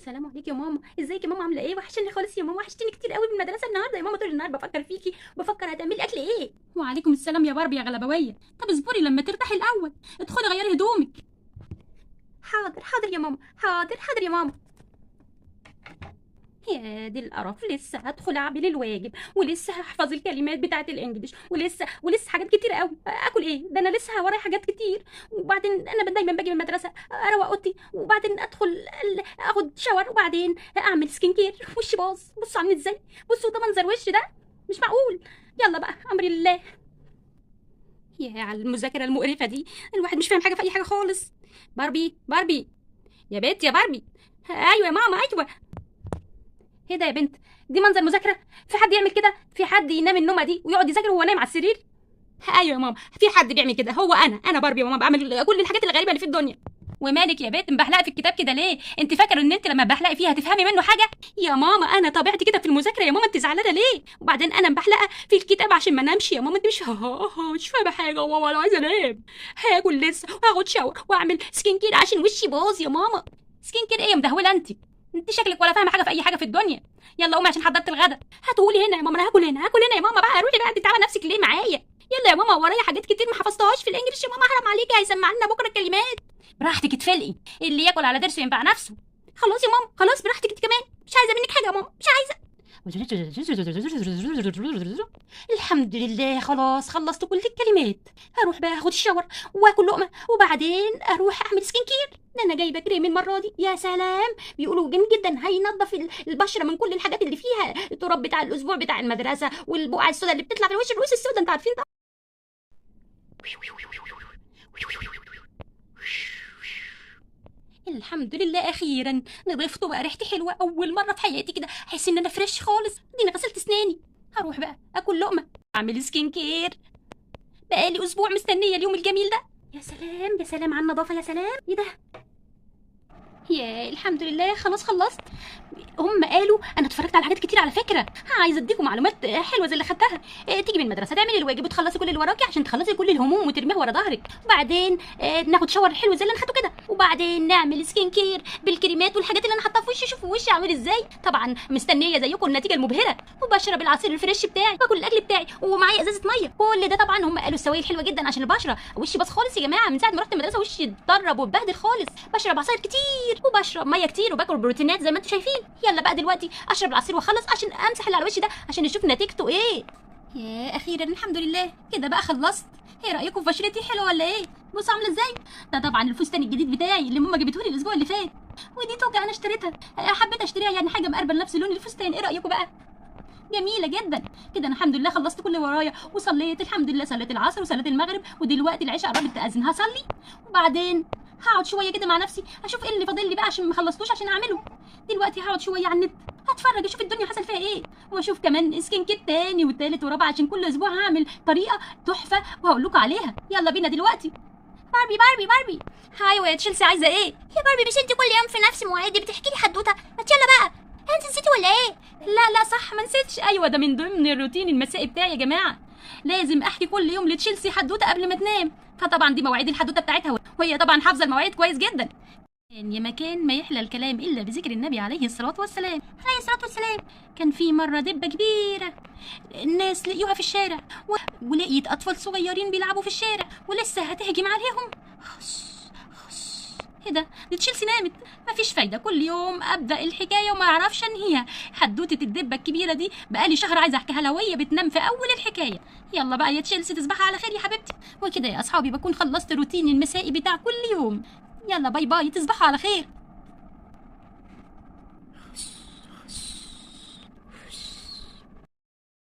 السلام عليك يا ماما، ازيك يا ماما؟ عامله ايه؟ وحشتني خالص يا ماما، وحشتيني كتير قوي من المدرسة النهارده يا ماما. طول النهار بفكر فيكي، بفكر هتعملي اكل ايه. وعليكم السلام يا باربي يا غلبويه. طب اصبري لما ترتاحي الاول، ادخلي غيري هدومك. حاضر حاضر يا ماما، حاضر حاضر يا ماما. يا دي القرف، لسه هدخل اعمل الواجب، ولسه هحفظ الكلمات بتاعه ال English، ولسه حاجات كتير قوي. اكل ايه ده؟ انا لسه ورايا حاجات كتير. وبعدين انا دايما باجي من المدرسة اروق اوضتي، وبعدين ادخل اخد shower، وبعدين اعمل skin care. وشي باظ، بصوا عامل ازاي، بصوا ده منظر وشي ده مش معقول. يلا بقى امري لله. يا على المذاكرة المقرفه دي، الواحد مش فاهم حاجة في اي حاجة خالص. باربي باربي يا بنت، يا باربي. ايوه يا ماما ايوه. ايه ده يا بنت؟ دي منظر مذاكرة؟ في حد يعمل كده؟ في حد ينام النومة دي ويقعد يذاكر وهو نايم على السرير؟ ايوه يا ماما في حد بيعمل كده، هو انا باربي يا ماما، بعمل كل الحاجات الغريبة اللي في الدنيا. ومالك يا بنت مبحلقه في الكتاب كده ليه؟ انت فاكره ان انت لما بحلقي فيها هتفهمي منه حاجة؟ يا ماما انا طبيعتي كده في المذاكرة يا ماما، انت زعلانة ليه؟ وبعدين انا مبحلقه في الكتاب عشان ما انامش يا ماما، انت مش فاهمه حاجة يا ماما، انا عايزه انام. هاكل لسه وهاخد shower واعمل skin care عشان وشي باظ يا ماما. skin care ايه يا مدهوله انت؟ انت شكلك ولا فاهمه حاجة في اي حاجة في الدنيا. يلا قومي عشان حضرت الغدا. هاتهولي هنا يا ماما، انا هاكل هنا، هاكل هنا يا ماما بقى. روحي بقى، انت تعبانة نفسك ليه معايا؟ يلا يا ماما ورايا حاجات كتير ما حفظتهاش في ال English يا ماما، حرام عليكي هيسمع لنا بكره الكلمات. براحتك اتفلقي، اللي ياكل على ضرسه ينفع نفسه. خلاص يا ماما خلاص براحتك انت كمان، مش عايزه منك حاجة يا ماما، مش عايزه. الحمد لله خلاص خلصت كل الكلمات. هروح بقى اخد ال shower واكل لقمة، وبعدين اروح اعمل skin care. ده انا جايبه كريم المرة دي، يا سلام بيقولوا جميل جدا، هينظف البشرة من كل الحاجات اللي فيها التراب بتاع الاسبوع بتاع المدرسة والبقع السوداء اللي بتطلع في الوش، الرؤوس السوداء انتوا عارفين طبعا. الحمد لله اخيرا نضفت وبقى ريحتي حلوة، اول مرة في حياتي كده احس ان انا fresh خالص. اديني غسلت اسناني، هروح بقى اكل لقمة اعمل skin care. بقالي اسبوع مستنيه اليوم الجميل ده. يا سلام يا سلام على النظافة، يا سلام. ايه ده؟ يا الحمد لله خلاص خلصت. هم قالوا انا اتفرجت على حاجات كتير على فكرة، عايزه اديكم معلومات حلوة زي اللي خدتها. تيجي من المدرسة تعملي الواجب وتخلصي كل اللي وراكي عشان تخلصي كل الهموم وترميها ورا ظهرك، وبعدين ناخد shower حلو زي اللي انا خدته كده، وبعدين نعمل skin care بالكريمات والحاجات اللي انا حاطاها في وشي. شوفوا وشي عامل ازاي، طبعا مستنيه زيكم النتيجة المبهره. وبشرب العصير ال fresh بتاعي، باكل الاكل بتاعي، ومعايا ازازة مية. كل ده طبعا هم قالوا السوائل حلوة جدا عشان البشرة. وشي باظ خالص يا جماعة من ساعة ما رحت المدرسة، وشي اتضرب واتبهدل خالص. بشرب عصاير كتير وبشرب مية كتير وباكل بروتينات زي ما انتم شايفين. يلا بقى دلوقتي اشرب العصير واخلص عشان امسح اللي على وشي ده عشان نشوف نتيجته ايه. يا اخيرا الحمد لله كده بقى خلصت. ايه رايكم في بشرتي، حلوة ولا ايه؟ بصوا عامله ازاي. ده طبعا الفستان الجديد بتاعي اللي ماما جابته لي الاسبوع اللي فات، ودي توكه انا اشتريتها، حبيت اشتريها يعني حاجة مقربة لنفس لون الفستان. ايه رايكم بقى؟ جميلة جدا كده. انا الحمد لله خلصت كل اللي ورايا وصليت الحمد لله، صليت العصر وصليت المغرب، ودلوقتي العشاء قربت تاذن، هصلي وبعدين هقعد شوية كده مع نفسي اشوف ايه اللي فاضل لي بقى عشان ما خلصتوش عشان اعمله. دلوقتي هقعد شوية على النت هتفرج اشوف الدنيا حصل فيها ايه، واشوف كمان skin care تاني وتالت ورابع عشان كل اسبوع هعمل طريقه تحفة وهقول لكم عليها. يلا بينا دلوقتي. باربي باربي باربي. ايوه يا تشيلسي عايزه ايه؟ يا باربي مش انت كل يوم في نفس مواعيدي بتحكي لي حدوتة؟ ما يلا بقى، انت نسيتي ولا ايه؟ لا لا صح ما نسيتش. ايوه ده من ضمن الروتين المسائي بتاعي يا جماعة، لازم احكي كل يوم لتشيلسي حدوتة قبل ما تنام، فطبعا دي مواعيد الحدوتة بتاعتها، وهي طبعا حافظه المواعيد كويس جدا. يا مكان ما يحلى الكلام الا بذكر النبي عليه الصلاة والسلام، عليه الصلاة والسلام. كان في مرة دبه كبيرة الناس لقيوها في الشارع، ولقيت اطفال صغيرين بيلعبوا في الشارع ولسه هتهجم عليهم. خش خش، ايه ده؟ دي تشيلسي نامت. مفيش فايده، كل يوم ابدا الحكاية وما اعرفش انهيها. حدوتة الدبة الكبيرة دي بقالي شهر عايزه احكيها لها وهي بتنام في اول الحكاية. يلا بقى يا تشيلسي تصبحي على خير يا حبيبتي. وكده يا اصحابي بكون خلصت روتيني المسائي بتاع كل يوم. يلا bye bye، تصبحوا على خير.